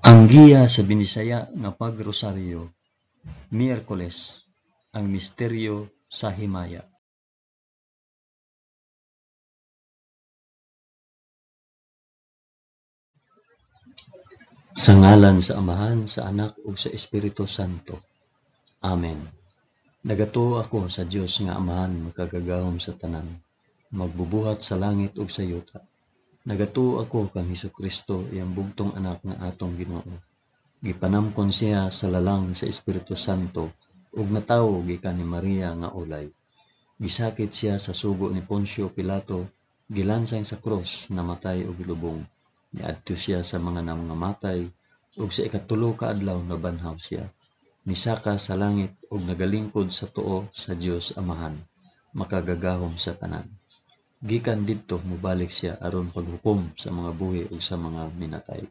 Ang giya sa Binisaya nga pagrosaryo, Miyerkules, ang misteryo sa himaya. Sa ngalan sa Amahan, sa Anak ug sa Espiritu Santo. Amen. Nagatuo ako sa Dios nga Amahan makagagahom sa tanan, magbubuhat sa langit ug sa yuta. Nagatuo ako kang Hesukristo, iyang bugtong anak nga atong Ginoo. Gipanamkon siya sa lalang sa Espiritu Santo ug natawo gikan ni Maria nga ulay. Gisakit siya sa sugo ni Poncio Pilato, gilansang sa krus, namatay ug gilubong. Niadto siya sa mga nangamatay ug sa ikatulo ka adlaw nabanhaw siya. Misaka sa langit ug nagalingkod sa tuo sa Dios Amahan, makagagahom sa tanan. Gikan didto mobalik siya aron paghukom sa mga buhi ug sa mga minatay.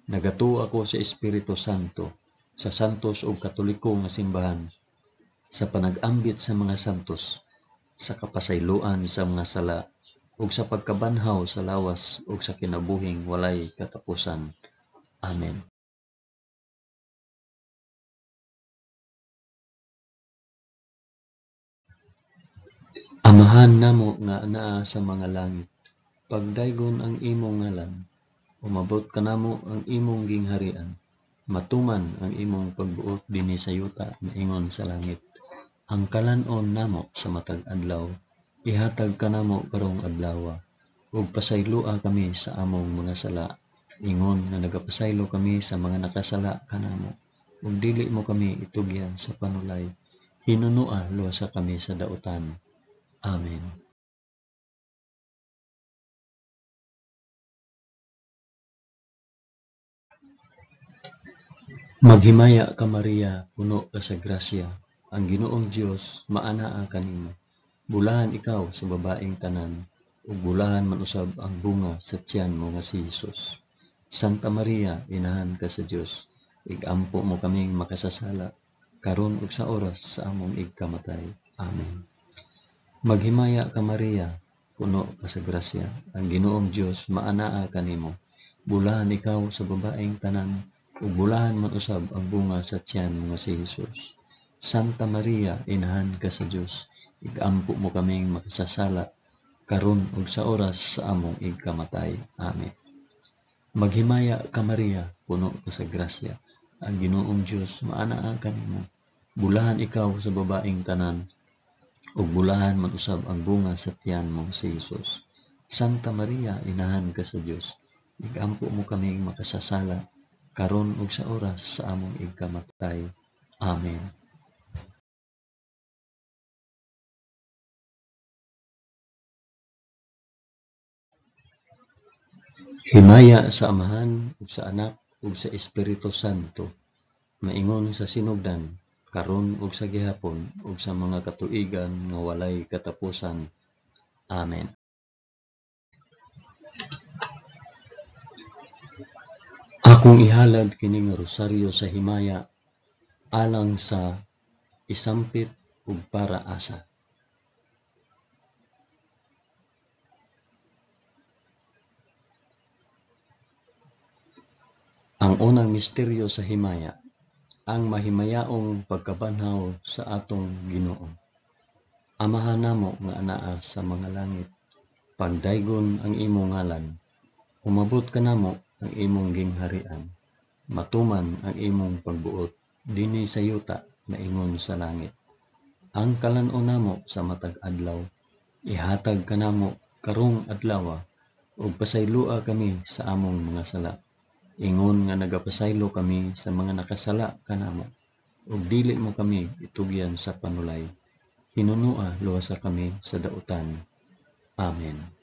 Nagatuo ako sa Espiritu Santo, sa santos ug katoliko nga simbahan, sa panag-ambit sa mga santos, sa kapasayloan sa mga sala, ug sa pagkabanhaw sa lawas ug sa kinabuhing walay katapusan. Amen. Amahan namo nga anaa sa mga langit, pagdaygon ang imong ngalan, umabot kanamo ang imong gingharian, matuman ang imong pagbuot dinhi sa yuta maingon sa langit. Ang kalan-on namo sa matag adlaw, ihatag kanamo karong adlawa, ug pasayloa kami sa among mga sala, ingon nga nagapasaylo kami sa mga nakasala kanamo, ug dili mo kami itugyan sa panulay, hinunoa luwasa kami sa dautan. Amen. Maghimaya ka Maria, puno ka sa grasya, ang Ginoong Dios maanaa kanimo. Bulahan ikaw sa babaeng tanan, ug bulahan man usab ang bunga sa tiyan mo nga si Hesus. Santa Maria, inahan ka sa Dios, igampo mo kaming makasasala, karon ug sa oras sa among igkamatay. Amen. Maghimaya ka Maria, puno ka sa grasya, ang Ginoong Dios maanaa kanimo. Bulahan ikaw sa babaeng tanan, ug bulahan man usab ang bunga sa tiyan mo nga si Hesus. Santa Maria, inahan ka sa Dios, igampo mo kaming makasasala, karon ug sa oras sa among igkamatay. Amen. Maghimaya ka Maria, puno ka sa grasya, ang Ginoong Dios maanaa kanimo. Bulahan ikaw sa babaeng tanan, ug bulahan man usab ang bunga sa tiyan mo si Hesus. Santa Maria, inahan ka sa Dios, igampo mo kaming makasasala, karon ug sa oras sa among igkamatay. Amen. Himaya sa Amahan ug sa Anak ug sa Espiritu Santo, maingon sa sinugdan, karon ug sa gihapon ug sa mga katuigan nga walay katapusan. Amen. Akong ihalad kining rosaryo sa himaya alang sa isampit ug para asa. Ang unang misteryo sa himaya, ang mahimayaong pagkabanhaw sa atong Ginoo. Amahan namo nga anaa sa mga langit, pagdaygon ang imong ngalan, umabot kanamo ang imong gingharian, matuman ang imong pagbuot dinhi sa yuta maingon sa langit. Ang kalan-on namo sa matag adlaw, ihatag kanamo karong adlawa, ug pasayloa kami sa among mga sala, ingon nga nagapasaylo kami sa mga nakasala kanamo, ug dili mo kami itugyan sa panulay, hinunoa luwasa kami sa dautan. Amen.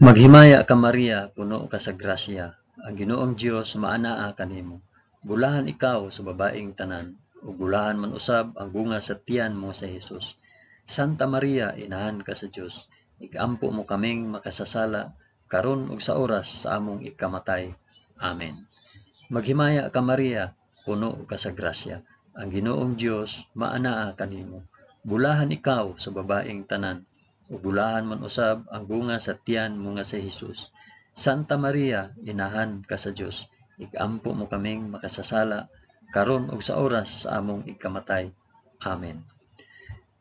Maghimaya ka Maria, puno ka sa grasya, ang Ginoong Dios maanaa kanimo. Bulahan ikaw sa babaeng tanan, ug bulahan man usab ang bunga sa tiyan mo sa Hesus. Santa Maria, inahan ka sa Dios, igampo mo kaming makasasala, karon ug sa oras sa among ikamatay. Amen. Maghimaya ka Maria, puno ka sa grasya, ang Ginoong Dios maanaa kanimo. Bulahan ikaw sa babaeng tanan, ug bulahan man usab ang bunga sa tiyan mo nga si Hesus. Santa Maria, inahan ka sa Dios, igampo mo kaming makasasala, karon ug sa oras sa among ikamatay. Amen.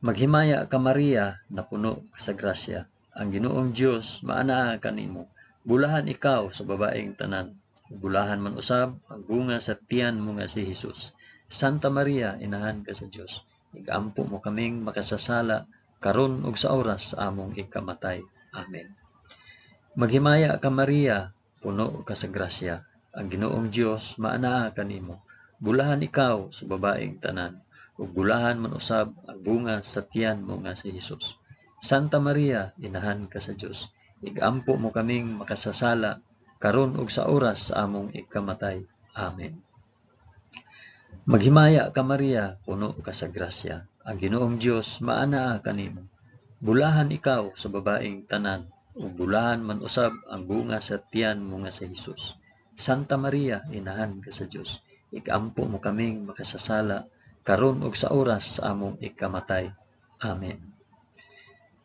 Maghimaya ka Maria, napuno ka sa grasya, ang Ginoong Dios maanaa kanimo. Bulahan ikaw sa babaeng tanan, ug bulahan man usab ang bunga sa tiyan mo nga si Hesus. Santa Maria, inahan ka sa Dios, igampo mo kaming makasasala, karon ug sa oras sa among ikamatay. Amen. Maghimaya ka Maria, puno ka sa grasya, ang Ginoong Dios maanaa kanimo. Bulahan ikaw sa babaeng tanan, ug bulahan man usab ang bunga sa tiyan mo nga si Hesus. Santa Maria, inahan ka sa Dios, igampo mo kaming makasasala, karon ug sa oras sa among ikamatay. Amen. Maghimaya ka Maria, puno ka sa grasya, ang Ginoong Dios maanaa kanimo. Bulahan ikaw sa babaeng tanan, ug bulahan man usab ang bunga sa tiyan mo nga si Hesus. Santa Maria, inahan ka sa Dios, igampo mo kaming makasasala, karon ug sa oras sa among ikamatay. Amen.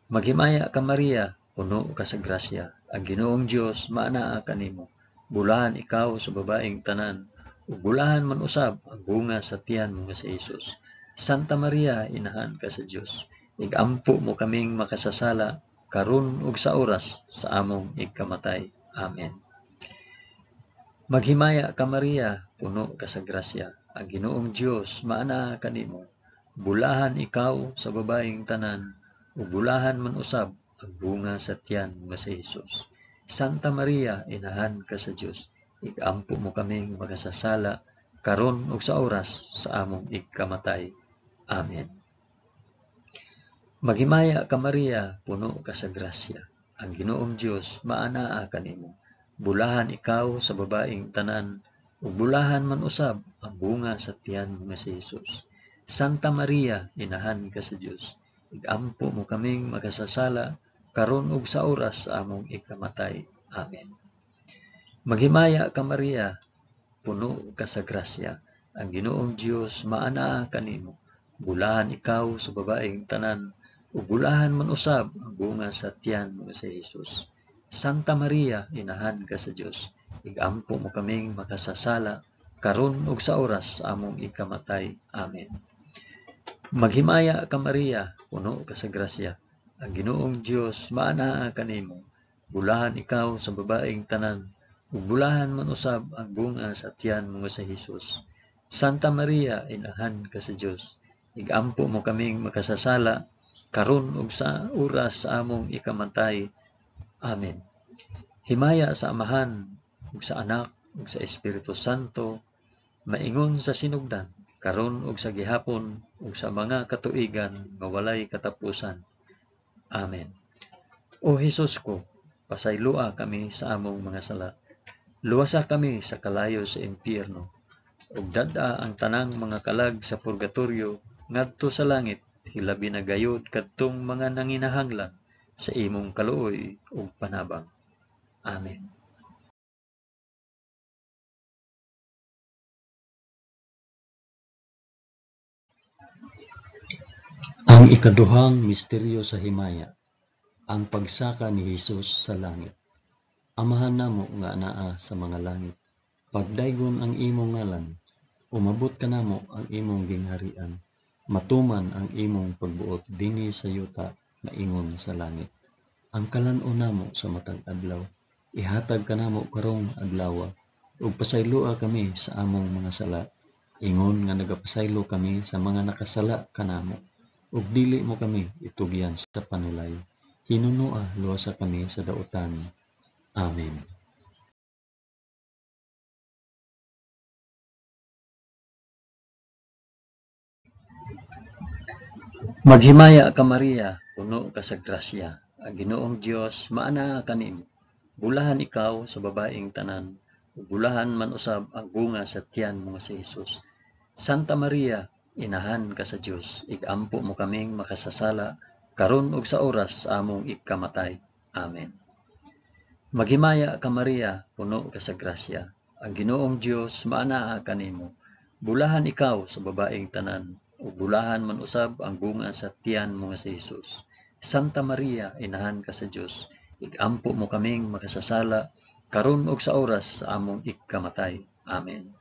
Maghimaya ka Maria, puno ka sa grasya, ang Ginoong Dios maanaa kanimo. Bulahan ikaw sa babaeng tanan, ug bulahan man usab ang bunga sa tiyan mo nga si Hesus. Santa Maria, inahan ka sa Dios, igampo mo kaming makasasala, karon ug sa oras sa among ikamatay. Amen. Maghimaya ka Maria, puno ka sa grasya, ang Ginoong Dios maanaa kanimo. Bulahan ikaw sa babaeng tanan, ug bulahan man usab ang bunga sa tiyan mo nga si Hesus. Santa Maria, inahan ka sa Dios, igampo mo kaming makasasala, karon ug sa oras sa among ikamatay. Amen. Maghimaya ka Maria, puno ka sa grasya, ang Ginoong Dios maanaa kanimo. Bulahan ikaw sa babaeng tanan, ug bulahan man usab ang bunga sa tiyan mo nga si Hesus. Santa Maria, inahan ka sa Dios, igampo mo kaming makasasala, karon ug sa oras sa among ikamatay. Amen. Maghimaya ka Maria, puno ka sa grasya, ang Ginoong Dios maanaa kanimo. Bulahan ikaw sa babaeng tanan, ug bulahan man usab ang bunga sa tiyan mo nga si Hesus. Santa Maria, inahan ka sa Dios, igampo mo kaming makasasala, karon ug sa oras sa among ikamatay. Amen. Maghimaya ka Maria, puno ka sa grasya, ang Ginoong Dios maanaa kanimo. Bulahan ikaw sa babaeng tanan, ug bulahan man usab ang bunga sa tiyan mo nga si Hesus. Santa Maria, inahan ka sa Dios, igampo mo kaming makasasala, karon ug sa oras sa among ikamatay. Amen. Himaya sa Amahan, ug sa Anak, ug sa Espiritu Santo, maingon sa sinugdan, karon ug sa gihapon, ug sa mga katuigan nga walay katapusan. Amen. O Hesus ko, pasayloa kami sa among mga sala. Luwasa kami sa kalayo sa impyerno, ug dad-a ang tanang mga kalag sa purgatorio ngadto sa langit, hilabi na gayod kadtong mga nanginahanglan sa imong kaluoy ug panabang. Amen. Ang ikaduhang misteryo sa himaya, ang pagsaka ni Hesus sa langit. Amahan namo nga anaa sa mga langit, pagdaygon ang imong ngalan, umabot kanamo ang imong gingharian, matuman ang imong pagbuot dinhi sa yuta maingon sa langit. Ang kalan-on namo sa matag adlaw, ihatag kanamo karong adlawa, ug pasayloa kami sa among mga sala, ingon nga nagapasaylo kami sa mga nakasala kanamo, ug dili mo kami itugyan sa panulay. Hinunoa luwasa kami sa dautan. Amen. Maghimaya ka Maria, puno ka sa grasya, ang Ginoong Dios maanaa kanimo. Bulahan ikaw sa babaeng tanan, ug bulahan man usab ang bunga sa tiyan mo nga si Hesus. Santa Maria, inahan ka sa Dios, igampo mo kaming makasasala, karon ug sa oras sa among ikamatay. Amen. Maghimaya ka Maria, puno ka sa grasya, ang Ginoong Dios maanaa kanimo. Bulahan ikaw sa babaeng tanan, ug bulahan man usab ang bunga sa tiyan mo nga si Hesus. Santa Maria, inahan ka sa Dios, igampo mo kaming makasasala, karon ug sa oras sa among ikamatay. Amen.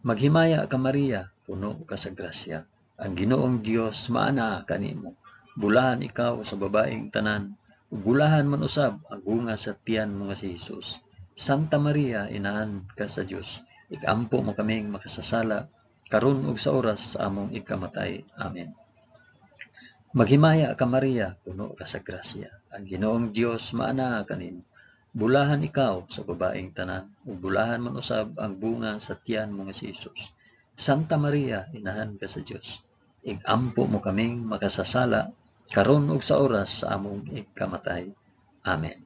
Maghimaya ka Maria, puno ka sa grasya. Ang Ginoong Dios maanaa kanimo. Bulahan ikaw sa babaeng tanan, ug bulahan man usab ang bunga sa tiyan mo nga si Hesus. Santa Maria, inahan ka sa Dios, ikampo mo kaming makasasala, karon ug sa oras sa among ikamatay. Amen. Maghimaya ka Maria, puno ka sa grasya. Ang Ginoong Dios maanaa kanimo. Bulahan ikaw sa babaeng tanan, ug bulahan man usab ang bunga sa tiyan mo nga si Hesus. Santa Maria, inahan ka sa Dios, igampo mo kaming makasasala, karon ug sa oras sa among ikamatay. Amen.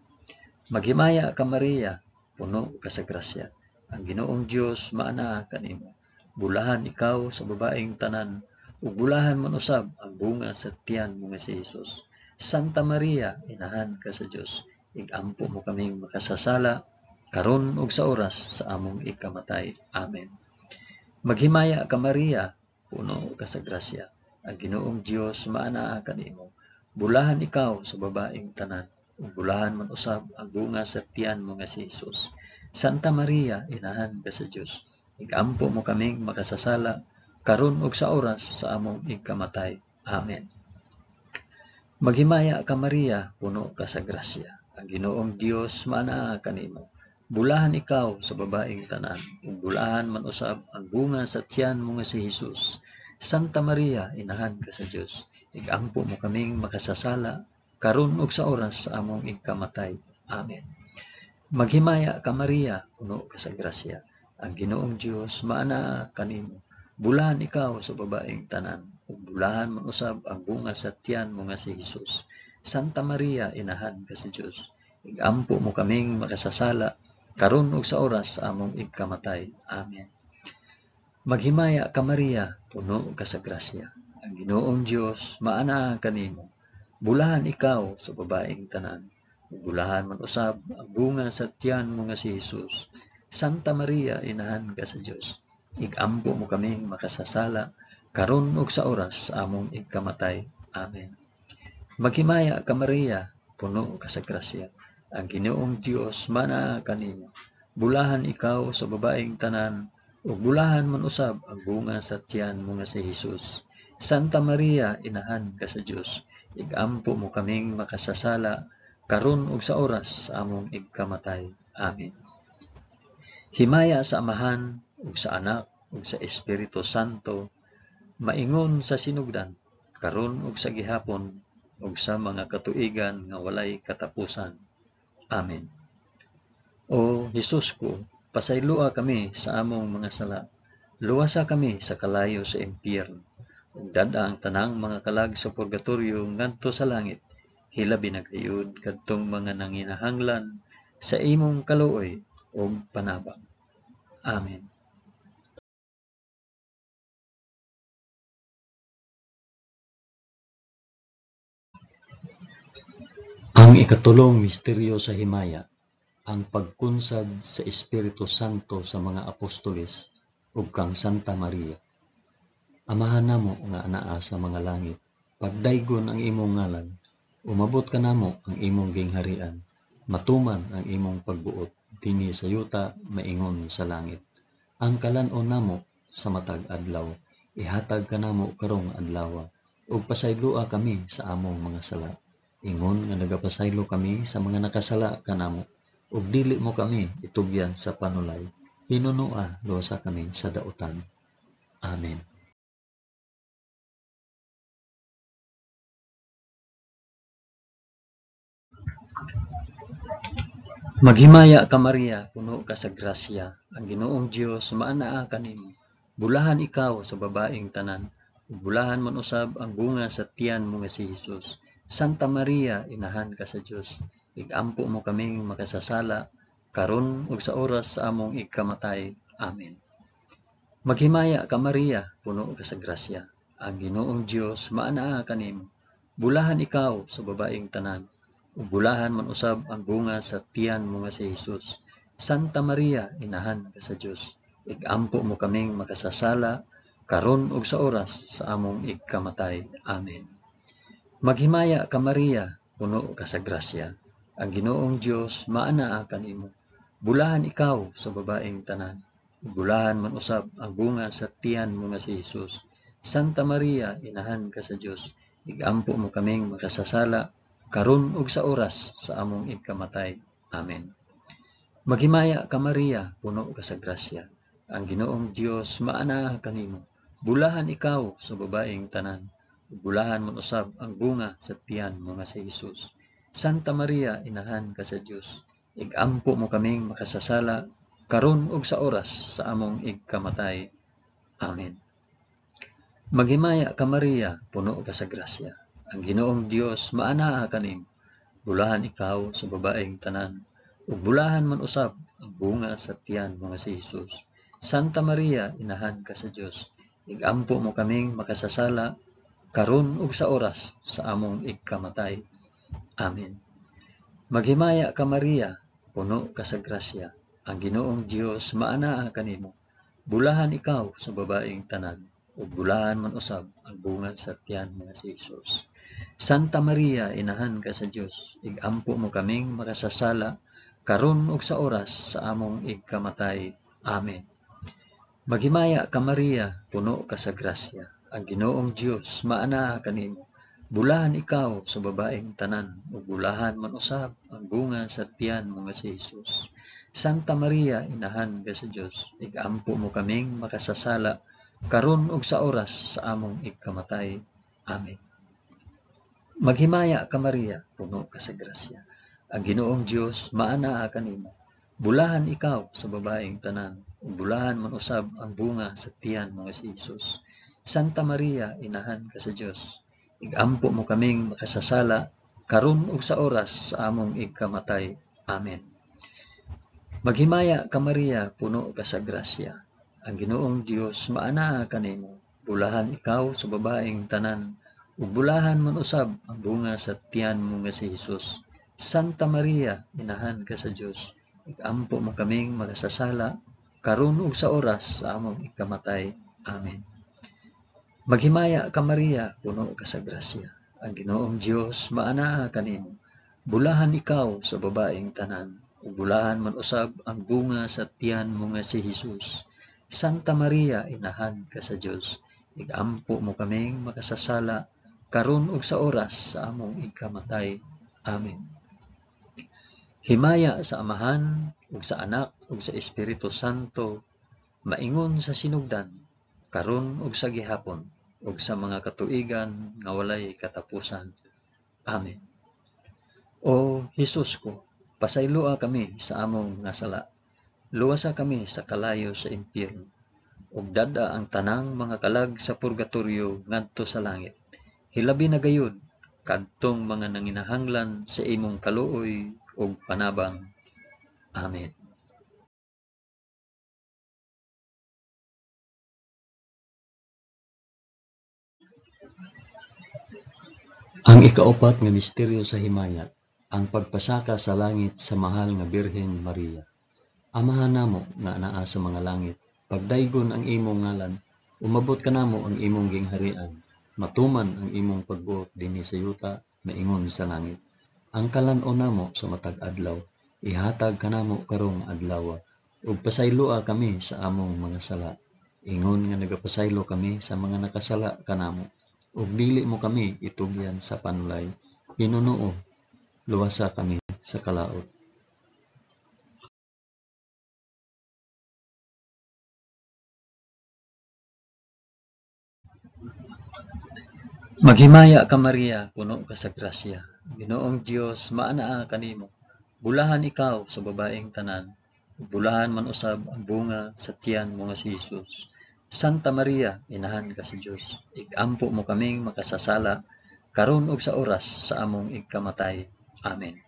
Maghimaya ka Maria, puno ka sa grasya. Ang Ginoong Dios maanaa kanimo. Bulahan ikaw sa babaeng tanan, ug bulahan man usab ang bunga sa tiyan mo nga si Hesus. Santa Maria, inahan ka sa Dios, igampo mo kaming makasasala, karon ug sa oras sa among ikamatay. Amen. Maghimaya ka Maria, puno ka sa grasya. Ang Ginoong Dios maanaa kanimo. Bulahan ikaw sa babaeng tanan, ug bulahan man usab ang bunga sa tiyan mo nga si Hesus. Santa Maria, inahan ka sa Dios, igampo mo kaming makasasala, karon ug sa oras sa among ikamatay. Amen. Maghimaya ka Maria, puno ka sa grasya. Ang Ginoong Dios maanaa kanimo. Bulahan ikaw sa babaeng tanan, ug bulahan man usab ang bunga sa tiyan mo nga si Hesus. Santa Maria, inahan ka sa Dios, igampo mo kaming makasasala, karon ug sa oras sa among ikamatay. Amen. Maghimaya ka Maria, puno ka sa grasya. Ang Ginoong Dios maanaa kanimo. Bulahan ikaw sa babaeng tanan, ug bulahan man usab ang bunga sa tiyan mo nga si Hesus. Santa Maria, inahan ka sa Dios, igampo mo kaming makasasala, karon ug sa oras sa among ikamatay. Amen. Maghimaya ka Maria, puno ka sa grasya. Ang Ginoong Dios maanaa kanimo. Bulahan ikaw sa babaeng tanan, ug bulahan man usab ang bunga sa tiyan mo nga si Hesus. Santa Maria, inahan ka sa Dios, igampo mo kaming makasasala, karon ug sa oras sa among ikamatay. Amen. Maghimaya ka Maria, puno ka sa grasya. Ang Ginoong Dios maanaa kanimo. Bulahan ikaw sa babaeng tanan, ug bulahan man usab ang bunga sa tiyan mo nga si Hesus. Santa Maria, inahan ka sa Dios, igampo mo kaming makasasala, karon ug sa oras sa among ikamatay. Amen. Himaya sa Amahan ug sa Anak ug sa Espiritu Santo, maingon sa sinugdan, karon ug sa gihapon, ug sa mga katuigan nga walay katapusan. Amen. O Hesus ko, pasayloa kami sa among mga sala. Luwasa kami sa kalayo sa impyerno. Ug dad-a ang tanang mga kalag sa purgatorio ngadto sa langit. Hilabi na gayud kadtong mga nanginahanglan sa imong kaluoy ug panabang. Amen. Ang ikatulong misteryo sa himaya, ang pagkunsad sa Espiritu Santo sa mga apostoles ug kang Santa Maria. Amahan namo nga anaa sa mga langit, pagdaygon ang imong ngalan, umabot kanamo ang imong gingharian, matuman ang imong pagbuot dinhi sa yuta maingon sa langit. Ang kalan-on namo sa matag adlaw, ihatag kanamo karong adlaw, ug pasayloa kami sa among mga sala. Ingon nga nagapasaylo kami sa mga nakasala kanamo, ug dili mo kami itugyan sa panulay. Hinunua, luwasa kami sa dautan. Amen. Maghimaya ka Maria, puno ka sa grasya. Ang Ginoong Dios maanaa kanimo. Bulahan ikaw sa babaeng tanan, ug bulahan man usab ang bunga sa tiyan mo nga si Hesus. Santa Maria, inahan ka sa Dios, igampo mo kaming makasasala, karon ug sa oras sa among ikamatay. Amen. Maghimaya ka Maria, puno ka sa grasya. Ang Ginoong Dios maanaa kanimo. Bulahan ikaw sa babaeng tanan, ug bulahan man usab ang bunga sa tiyan mo nga si Hesus. Santa Maria, inahan ka sa Dios, igampo mo kaming makasasala, karon ug sa oras sa among ikamatay. Amen. Maghimaya ka Maria, puno ka sa grasya. Ang Ginoong Dios maanaa kanimo. Bulahan ikaw sa babaeng tanan. Bulahan man usab ang bunga sa tiyan mo nga si Hesus. Santa Maria, inahan ka sa Dios, igampo mo kaming makasasala karon ug sa oras sa among igkamatay. Amen. Maghimaya ka Maria, puno ka sa grasya. Ang Ginoong Dios maanaa kanimo. Bulahan ikaw sa babaeng tanan. Bulahan man usab ang bunga sa tiyan mo nga si Hesus. Santa Maria, inahan ka sa Dios, igampo mo kaming makasasala karon ug sa oras sa among igkamatay. Amen. Maghimaya ka Maria, puno ka sa grasya. Ang Ginoong Dios maanaa kanimo. Bulahan ikaw sa babaeng tanan, ug bulahan man usab ang bunga sa tiyan mo nga si Hesus. Santa Maria, inahan ka sa Dios, igampo mo kaming makasasala karon ug sa oras sa among igkamatay. Amen. Maghimaya ka Maria, puno ka sa grasya. Ang Ginoong Dios maanaa kanimo. Bulahan ikaw sa babaeng tanan, ug bulahan man usab ang bunga sa tiyan mo nga si Hesus. Santa Maria, inahan ka sa Dios, igampo mo kaming makasasala karon ug sa oras sa among igkamatay. Amen. Maghimaya ka Maria, puno ka sa grasya. Ang Ginoong Dios maanaa kanimo. Bulahan ikaw sa babaeng tanan, ug bulahan man usab ang bunga sa tiyan mo nga si Hesus. Santa Maria, inahan ka sa Dios, igampo mo kaming makasasala karon ug sa oras sa among igkamatay. Amen. Maghimaya ka Maria, puno ka sa grasya. Ang Ginoong Dios maanaa kanimo. Bulahan ikaw sa babaeng tanan, ug bulahan man usab ang bunga sa tiyan mo nga si Hesus. Santa Maria, inahan ka sa Dios, igampo mo kaming makasasala karon ug sa oras sa among igkamatay. Amen. Maghimaya ka Maria, puno ka sa grasya. Ang Ginoong Dios maanaa kanimo. Bulahan ikaw sa babaeng tanan, ug bulahan man usab ang bunga sa tiyan mo nga si Hesus. Santa Maria, inahan ka sa Dios, igampo mo kaming makasasala karon ug sa oras sa among igkamatay. Amen. Maghimaya ka Maria, puno ka sa grasya. Ang Ginoong Dios maanaa kanimo. Bulahan ikaw sa babaeng tanan, ug bulahan man usab ang bunga sa tiyan mo nga si Hesus. Santa Maria, inahan ka sa Dios, igampo mo kaming makasasala karon ug sa oras sa among igkamatay. Amen. Himaya sa Amahan ug sa Anak ug sa Espiritu Santo, maingon sa sinugdan, karon ug sa gihapon, ug sa mga katuigan nga walay katapusan. Amen. O Hesus ko, pasayloa kami sa among nga sala. Luwasa kami sa kalayo sa impyerno, ug dad-a ang tanang mga kalag sa purgatorio ngadto sa langit. Hilabi na gayud kadtong mga nanginahanglan sa imong kaluoy ug panabang. Amen. Ang ikaupat nga misteryo sa himaya, ang pagpasaka sa langit sa mahal nga Birhen Maria. Amahan namo nga anaa sa mga langit, pagdaygon ang imong ngalan, umabot kanamo ang imong gingharian, matuman ang imong pagbuot dinhi sa yuta, maingon sa langit. Ang kalan-on namo sa matag adlaw, ihatag kanamo karong adlaw, ug pasayloa kami sa among mga sala, ingon nga nagapasaylo kami sa mga nakasala kanamo. Ug dili mo kami itugyan sa panulay, hinunuo, luwasa kami sa kalaot. Maghimaya ka Maria, puno ka sa grasya. Ginoong Dios, maanaa kanimo. Bulahan ikaw sa babaeng tanan, ug bulahan man usab ang bunga sa tiyan mo nga si Hesus. Santa Maria, inahan ka sa Dios, igampo mo kaming makasasala karon ug sa oras sa among igkamatay. Amen.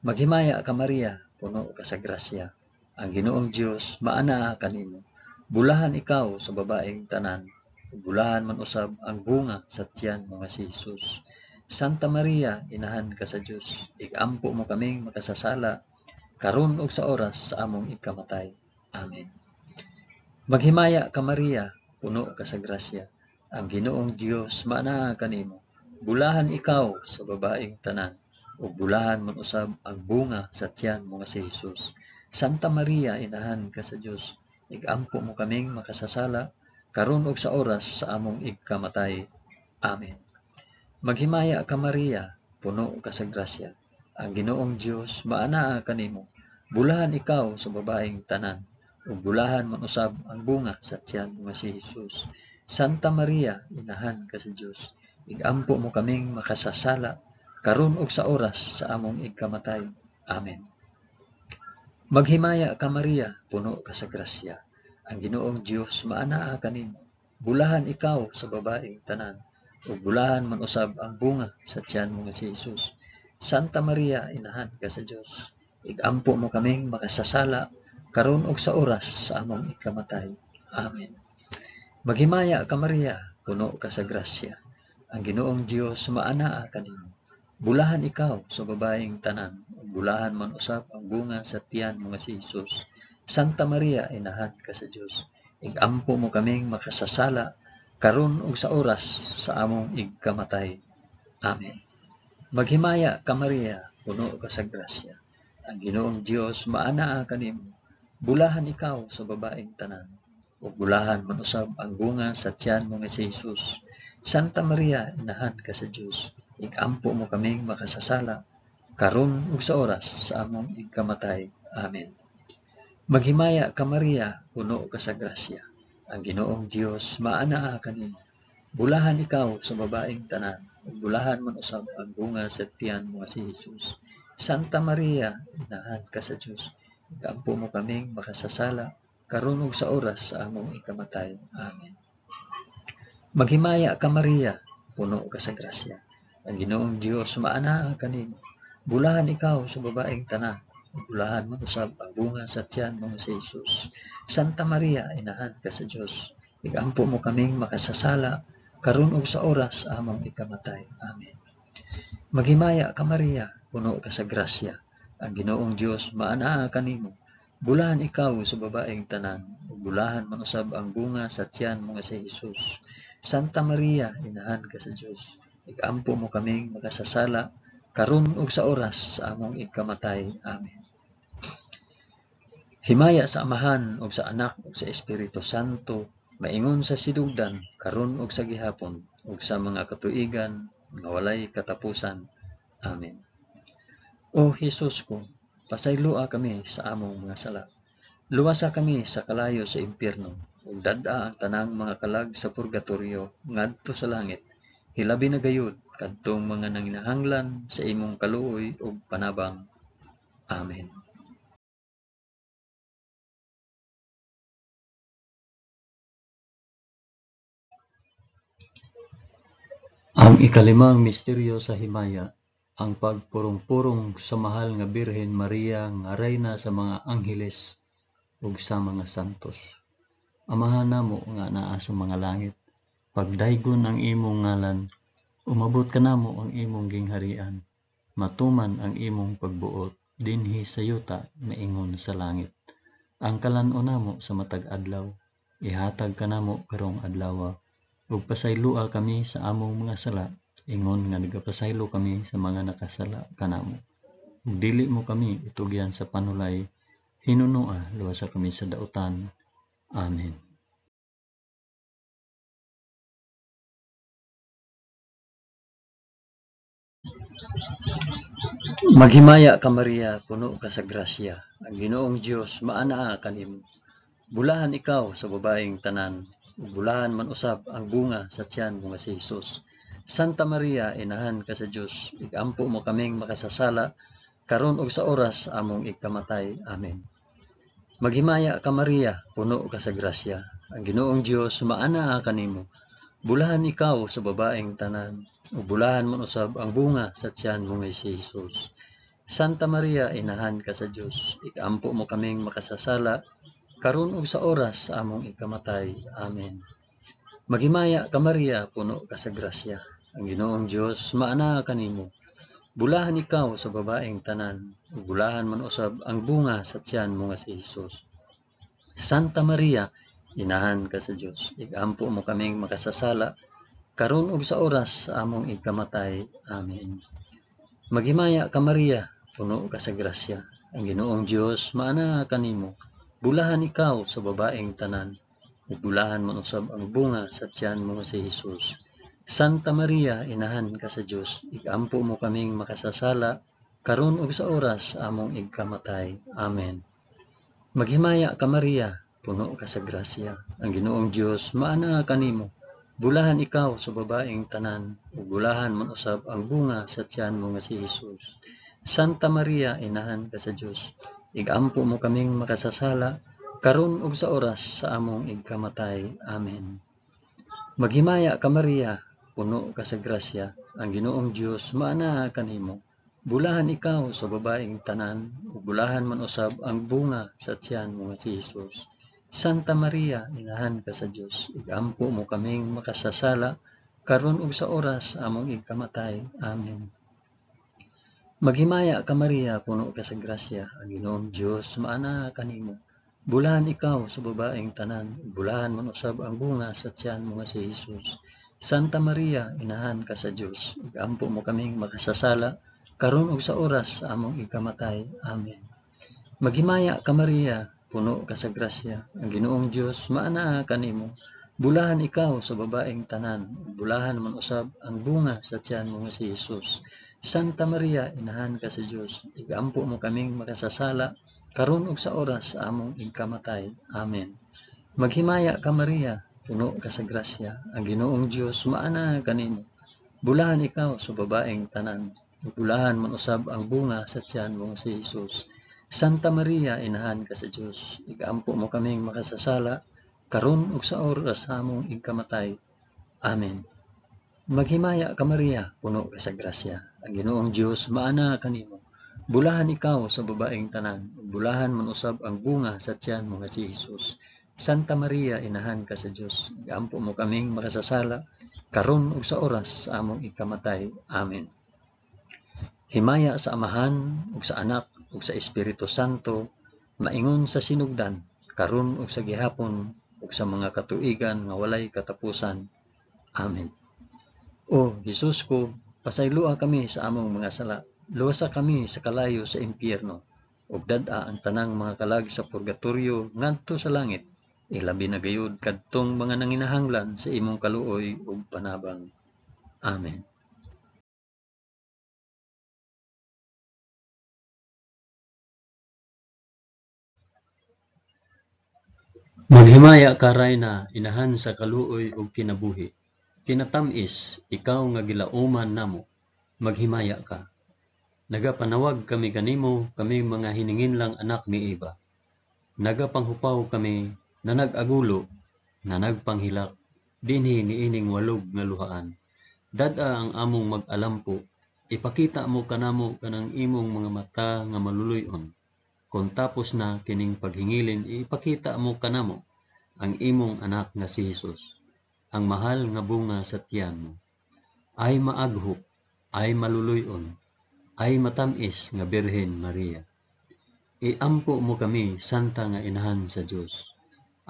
Maghimaya ka Maria, puno ka sa grasya. Ang Ginoong Dios, maanaa kanimo. Bulahan ikaw sa babaeng tanan, ug bulahan man usab ang bunga sa tiyan mo nga si Hesus. Santa Maria, inahan ka sa Dios, igampo mo kaming makasasala karon ug sa oras sa among igkamatay. Amen. Maghimaya ka Maria, puno ka sa grasya. Ang Ginoong Dios maanaa kanimo. Bulahan ikaw sa babaeng tanan, ug bulahan man usab ang bunga sa tiyan mo nga si Jesus. Santa Maria, inahan ka sa Dios, igampo mo kaming makasasala, karon ug sa oras sa among igkamatay. Amen. Maghimaya ka Maria, puno ka sa grasya. Ang Ginoong Dios maanaa kanimo. Bulahan ikaw sa babaeng tanan, ug bulahan man usab ang bunga sa tiyan mo nga si Jesus. Santa Maria, inahan ka sa Dios, igampo mo kaming makasasala, karon ug sa oras sa among igkamatay. Amen. Maghimaya ka Maria, puno ka sa grasya. Ang Ginoong Dios maanaa kanimo. Bulahan ikaw sa babaeng tanan, ug bulahan man usab ang bunga sa tiyan mo nga si Jesus. Santa Maria, inahan ka sa Dios, igampo mo kaming makasasala, karon ug sa oras sa among ikamatay. Amen. Maghimaya ka Maria, puno ka sa grasya. Ang Ginoong Dios maanaa kanimo. Bulahan ikaw sa babaeng tanan, ug bulahan man usab ang bunga sa tiyan mo nga si Jesus. Santa Maria, inahan ka sa Dios, igampo mo kaming makasasala, karon ug sa oras sa among igkamatay. Amen. Maghimaya ka Maria, puno ka sa grasya. Ang Ginoong Dios maanaa kanimo. Bulahan ikaw sa babaeng tanan, ug bulahan man usab ang bunga sa tiyan mo nga si Jesus. Santa Maria, inahan ka sa Dios, igampo mo kaming makasasala, karon ug sa oras sa among igkamatay. Amen. Maghimaya ka Maria, puno ka sa grasya. Ang Ginoong Dios maanaa kanimo. Bulahan ikaw sa babaeng tanan, ug bulahan man usab ang bunga sa tiyan mo nga si Jesus. Santa Maria, inahan ka sa Dios, igampo mo kaming makasasala, karon ug sa oras sa among ikamatay. Amen. Maghimaya ka Maria, puno ka sa grasya. Ang Ginoong Dios maanaa kanimo. Bulahan ikaw sa babaeng tanan, ug bulahan man usab ang bunga sa tiyan mo nga si Jesus. Santa Maria, inahan ka sa Dios, igampo mo kaming makasasala, karon ug sa oras sa among ikamatay. Amen. Maghimaya ka Maria, puno ka sa grasya. Ang Ginoong Dios maanaa kanimo. Bulahan ikaw sa babaeng tanan, ug bulahan man usab ang bunga sa tiyan mo nga si Jesus. Santa Maria, inahan ka sa Dios, igampo mo kaming makasasala, karon ug sa oras sa among ikamatay. Amen. Himaya sa Amahan ug sa Anak ug sa Espiritu Santo, maingon sa sinugdan, karon ug sa gihapon, ug sa mga katuigan nga walay katapusan. Amen. O Hesus ko, pasayloa kami sa among mga sala. Luwasa kami sa kalayo sa impyerno, ug dad-a ang tanang mga kalag sa purgatorio ngadto sa langit. Hilabi na gayud kadtong mga nanginahanglan sa imong kaluoy ug panabang. Amen. Ang ikalimang misteryo sa himaya, ang pagpurong-purong sa mahal nga Birhen Maria nga reyna sa mga angheles ug sa mga santos. Amahan namo nga naa sa mga langit, pagdaygon ang imong ngalan, umabot kanamo ang imong gingharian, matuman ang imong pagbuot dinhi sa yuta maingon sa langit. Ang kalan-on namo sa matag adlaw, ihatag kanamo karong adlawa, ug pasayloa kami sa among mga sala, ingon nga nagapasaylo kami sa mga nakasala kanamo. Ug dili mo kami itugyan sa panulay, hinunoa luwasa kami sa dautan. Amen. Maghimaya ka Maria, puno ka sa grasya. Ang Ginoong Dios maanaa kanimo. Bulahan ikaw sa babaeng tanan, ug bulahan man usab ang bunga sa tiyan mo nga si Jesus. Santa Maria, inahan ka sa Dios, igampo mo kaming makasasala, karon ug sa oras among ikamatay. Amen. Maghimaya ka Maria, puno ka sa grasya. Ang Ginoong Dios maanaa kanimo. Bulahan ikaw sa babaeng tanan, ug bulahan man usab ang bunga sa tiyan mo nga si Jesus. Santa Maria, inahan ka sa Dios, ikampo mo kaming makasasala, karon ug sa oras sa among ikamatay. Amen. Maghimaya ka Maria, puno ka sa grasya. Ang Ginoong Dios maanaa kanimo. Bulahan ikaw sa babaeng tanan, ug bulahan man usab ang bunga sa tiyan mo nga si Jesus. Santa Maria, inahan ka sa Dios, igampo mo kaming makasasala, karon ug sa oras sa among ikamatay. Amen. Maghimaya ka Maria, puno ka sa grasya, ang Ginoong Dios maanaa kanimo. Bulahan ikaw sa babaeng tanan, ug bulahan man usab ang bunga sa tiyan mo nga si Hesus. Santa Maria, inahan ka sa Dios, igampo mo kaming makasasala, karon ug sa oras sa among igkamatay. Amen. Maghimaya ka Maria, puno ka sa grasya, ang Ginoong Dios maanaa kanimo. Bulahan ikaw sa babaeng tanan, ug bulahan man usab ang bunga sa tiyan mo nga si Hesus. Santa Maria, inahan ka sa Dios, igampo mo kaming makasasala, karon ug sa oras sa among igkamatay. Amen. Maghimaya ka Maria, puno ka sa grasya, ang Ginoong Dios maanaa kanimo. Bulahan ikaw sa babaeng tanan, ug bulahan man usab ang bunga sa tiyan mo nga si Hesus. Santa Maria, inahan ka sa Dios, igampo mo kaming makasasala, karon ug sa oras sa among igkamatay. Amen. Maghimaya ka Maria, puno ka sa grasya, ang Ginoong Dios maanaa kanimo. Bulahan ikaw sa babaeng tanan, ug bulahan man usab ang bunga sa tiyan mo nga si Hesus. Santa Maria, inahan ka sa Dios, igampo mo kaming makasasala, karon ug sa oras sa among ikamatay. Amen. Maghimaya ka Maria, puno ka sa grasya, ang Ginoong Dios maanaa kanimo. Bulahan ikaw sa babaeng tanan, ug bulahan man usab ang bunga sa tiyan mo nga si Hesus. Santa Maria, inahan ka sa Dios, igampo mo kaming makasasala, karon ug sa oras sa among igkamatay. Amen. Maghimaya ka Maria, puno ka sa grasya, ang Ginoong Dios maanaa kanimo. Bulahan ikaw sa babaeng tanan, ug bulahan man usab ang bunga sa tiyan mo nga si Hesus. Santa Maria, inahan ka sa Dios, igampo mo kaming makasasala, karon ug sa oras sa among igkamatay. Amen. Maghimaya ka Maria, puno ka sa grasya, ang Ginoong Dios maanaa kanimo. Bulahan ikaw sa babaeng tanan, ug bulahan man usab ang bunga sa tiyan mo nga si Hesus. Santa Maria, inahan ka sa Dios, igampo mo kaming makasasala, karon ug sa oras sa among ikamatay. Amen. Himaya sa Amahan ug sa Anak ug sa Espiritu Santo, maingon sa sinugdan, karon ug sa gihapon ug sa mga katuigan nga walay katapusan. Amen. O Hesus ko, pasayloa kami sa among mga sala, luwasa kami sa kalayo sa impyerno, ug dad-a ang tanang mga kalag sa purgatorio ngadto sa langit, ilabi na gayud kadtong mga nanginahanglan sa imong kaluoy ug panabang. Amen. Maghimaya ka Rayna, inahan sa kaluoy ug kinabuhi. Kinatam-is, ikaw nga gilauman namo, maghimaya ka. Nagapanawag kami kanimo, kaming mga hininginlang anak ni Eva. Nagapanghupaw kami, na nag-agulo, na nagpanghilak, dinhi niining walog nga luhaan. Dad-a ang among mag-alampo, ipakita mo kanamo kanang imong mga mata nga maluluy-on. Kon tapos na kining paghingilin, ipakita mo kanamo ang imong anak nga si Hesus, ang mahal nga bunga sa tiyan mo. Ay maaghop, ay maluluy-on, ay matam-is nga Birhen Maria. Iampo mo kami, Santa nga Inahan sa Dios,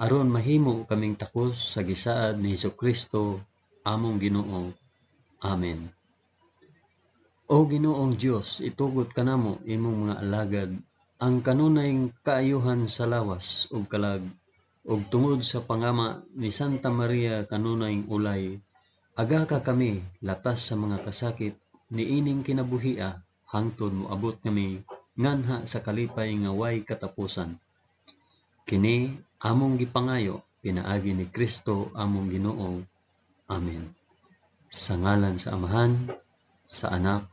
aron mahimo kaming takos sa gisaad ni Hesukristo among Ginoo. Amen. O Ginoong Dios, itugot kanamo imong mga alagad ang kanunay kaayuhan sa lawas ug kalag, ug tungod sa pangama ni Santa Maria kanunay ulay, agaka kami latas sa mga kasakit niining kinabuhia hangtod moabot kami nganha sa kalipay nga way katapusan. Kini among gipangayo pinaagi ni Kristo among Ginoo. Amen. Sa ngalan sa Amahan, sa Anak,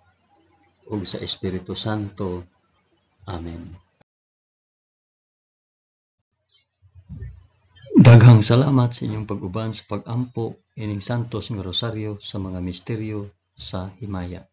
ug sa Espiritu Santo. Amen. Daghang salamat sa inyong pag-uban sa pag-ampo ining Santos nga Rosaryo sa mga misteryo sa himaya.